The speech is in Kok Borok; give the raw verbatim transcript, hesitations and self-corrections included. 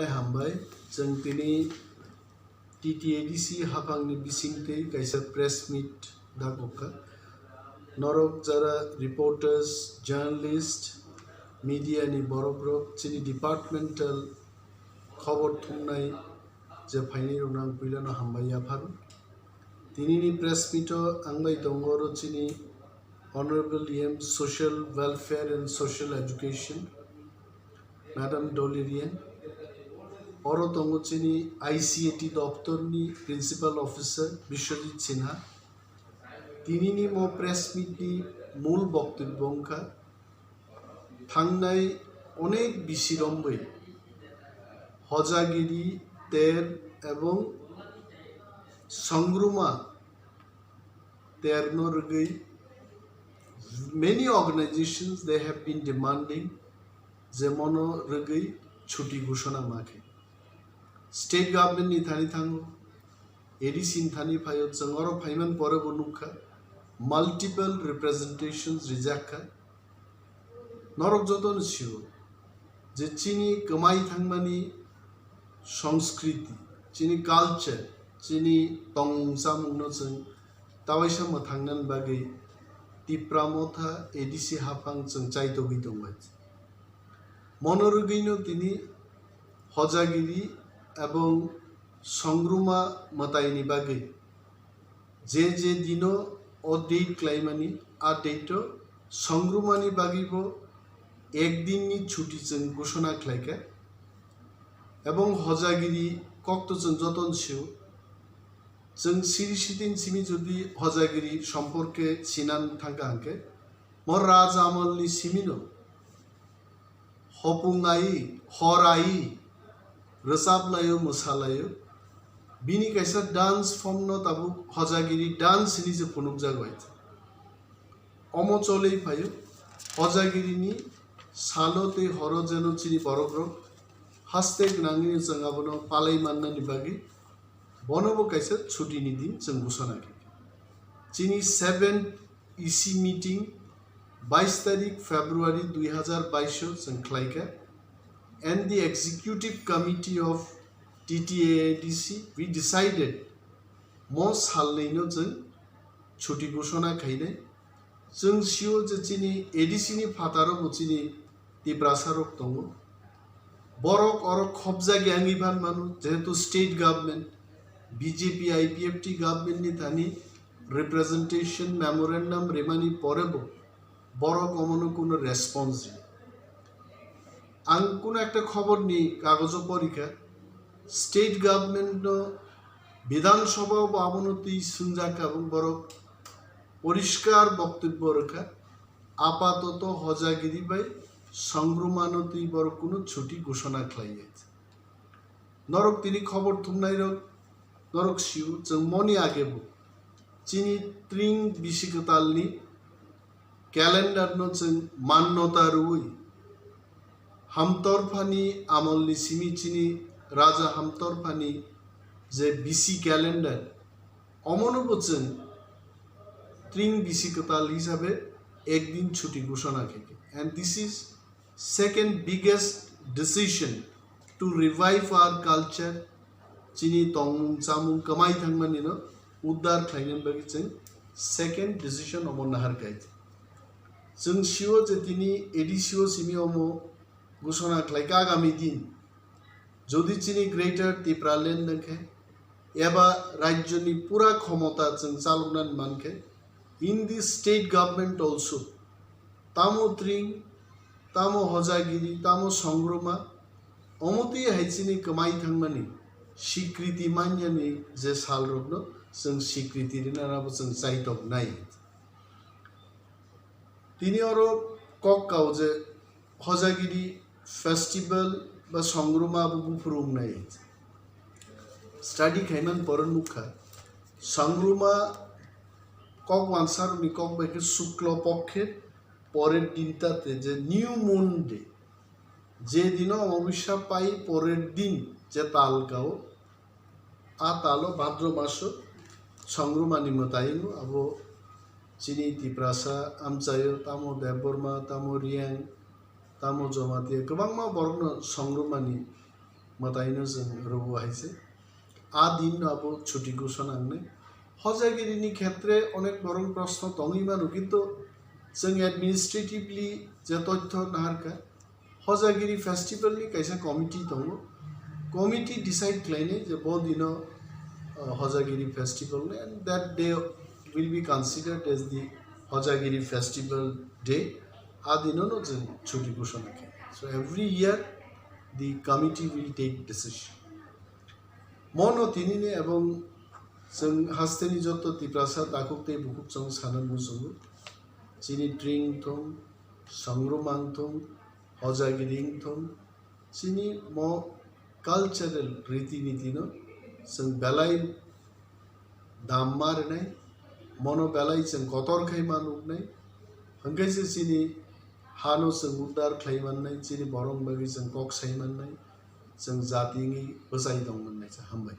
Hambai, chwng tini T T A D C haphangni bisingtwi kaisa press meet dakhokha. Norok jara reporters, journalist, media ni borokrok chini departmental khobor thumnai je phainai rokno ang puilano hambai yapharo. Tinini press meet o ang bai tongo oro chini Honorable E M Social Welfare and Social Education, Madam Dolly Riang. Oro tongo chini I C A T doptorni Principal Officer Biswajit Sinha. Tinini mo press meet ni mul boktobbo wngkha thangnai onek bisi romwi hojagiri ter ebong songruma terno rwgwi many organizations they have been demanding je mono rwgwi chuti ghoshona ma khe. State government ni thani thango, A D C ni thani phaio, chwng oro phaiman pore bo nukha, multiple representations rijakkha. Norok jotono sio je chini kwmai thangmani songskriti, chini culture, chini tongmung chamungno chwng tawaisa mwthangnani bagwi Tipra Motha A D C haphang chwng chaitogwi tongbai. Mono rwgwino tini hojagiri ebong songruma mwtaini bagwi je je dino o date klaimani, a date o songrumani bagwibo ek dinni chuti chwng ghoshona khlaikha. Ebong hojagiri kokto chwng jotono sio, chwng siri sitin simi jodi hojagiri somporke sinan thangkha hwnkhe, mo raja amolni simino hopung ai, hor ai, rwchap laio, mwsa laio. Bini kaisa dance form no tabuk hojagiri dance hinwi se phunukjak bai. Omo cholwi phaio, hojagirini salo tei horo jeno chini borokrok haste gwnangwi chwng abono palai mannani bagwi bonobo kaisa chutini din chwng ghoshona khe. Chini seventh E C meeting bais tarik February dui hazar bais o chwng khlaikha, and the executive committee of T T A D C, we decided mo salnwi no chwng chuti ghoshona khainai. Chwng sio je chini A D C ni phataro bo chini Tiprasa rok tongo. Borok oro khopjak yangwi phan mano, jehetu state government, B J P I P F T government ni thani representation memorandum rimani pore bo borok omono kuno response riya. Ang kuno ekta khobor ni kagojo porikha, state government no Bidhan Sabha bo abono twi swngjak kha, borok poriskar boktobbo rwkha, apatoto hojagiri bai songrumano twi borok kuno chuti ghoshona khlaiya. Norok tini khobor thumnairok norok sio, chwng moni agebo chini tring bisi kwtalni calendar no chwng mannota rwui, Hamtorphani amolni simi chini Raja Hamtorphani je bisi calendar, omono bo chwng tring bisi kwtal hisabe ekdin chuti ghoshona khe khe. And this is second biggest decision to revive our culture, chini tongmung chamung kwmai thangmani no uddar khlainani bagwi chwng second decision omo nahar kha. Chwng sio je tini A D C o simi omo ghoshona khlaikha agami din jodi chini Greater Tipraland wngkhe eba rajyoni pura khomota chwng chaloknani mankhe, in the state government also, tamo tring, tamo hojagiri, tamo songroma, omotwi hai chini kwmai thangmani sikriti manyani je salrokno chwng sikriti rinanabo chwng chaitok nai. Tini oro kok kao je hojagiri festival ba songruma abo buphuru wngnai. Study khaimani pore nukha, songruma kok wansarokni kok bai khe shukla pokkhe porer din tate je new moon day, je dino omobisya pai porer din je tal kao, a talo Bhadro maso songrumani mwtai wngo, abo chini Tiprasa amchaio tamo Debbarma, tamo Reang, tamo Jamatia, kwbangma borokno songrumani mwtaino chwng rwo hai se. A din no abo chuti ghoshona wngnai. Hojagiri ni khetre onek borok proshno tongwi mano, kintu chwng administratively je tothyo naharkha, Hojagiri festival ni kaisa committee tongo. Committee decide khlainai je bo dino, uh, Hojagiri festival ni, and that day will be considered as the Hojagiri festival day. A dino no chwng chuti ghoshona khe. So every year the committee will take decision. Mono tinini ebong chwng hasteni jotto Tiprasa takhuk tei bukhuk chwng sana muchungo. Chini tring thung, songrumang thung, hojagiri wng thung, chini mo cultural riti niti no chwng belai dam ma rwnai, mono belai chwng kotor khai ma nuknai, hwnkhe se chini hano chwng uddar khlai mannai, chini borok bagwi chwng kok sai mannai, chwng jati wngwi bwchai tong mannai se. Hambai.